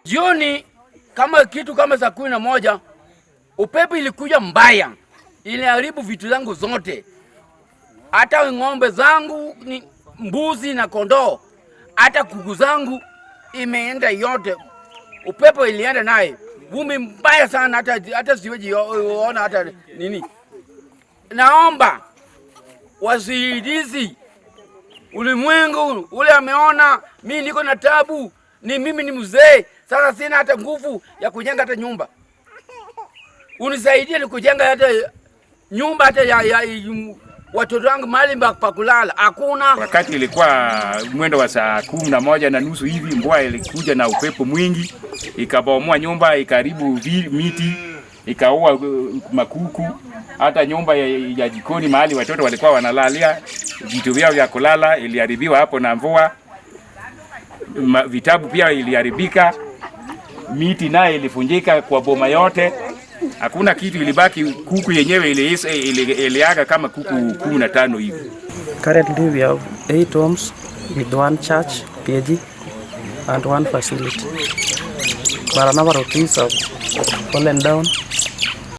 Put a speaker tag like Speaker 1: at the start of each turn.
Speaker 1: Jioni kama kitu kama saa 11 upepo ilikuja mbaya, iliharibu vitu zangu zote, hata ng'ombe zangu ni mbuzi na kondoo, hata kuku zangu imeenda yote, upepo ilienda naye, vumbi mbaya sana, hata siwezi ona hata nini. Naomba wasaidizi ulimwengu ule ameona mi niko na tabu, ni mimi ni mzee sasa, sina hata nguvu ya kujenga hata nyumba. Unisaidie ni kujenga hata nyumba hata ya watoto wangu mahali pa kulala hakuna.
Speaker 2: Wakati ilikuwa mwendo wa saa 11:30 hivi, mvua ilikuja na upepo mwingi, ikabomoa nyumba, ikaharibu miti, ikaua makuku, hata nyumba ya jikoni mahali watoto walikuwa wanalalia, vitu vyao vya kulala iliharibiwa hapo na mvua. Vitabu pia iliharibika, miti naye ilivunjika kwa boma yote, hakuna kitu ilibaki. Kuku yenyewe iliaga kama kuku 15 hivi.
Speaker 3: Currently we have 8 homes with 1 church, PAG, and 1 facility. But a number of trees have fallen down.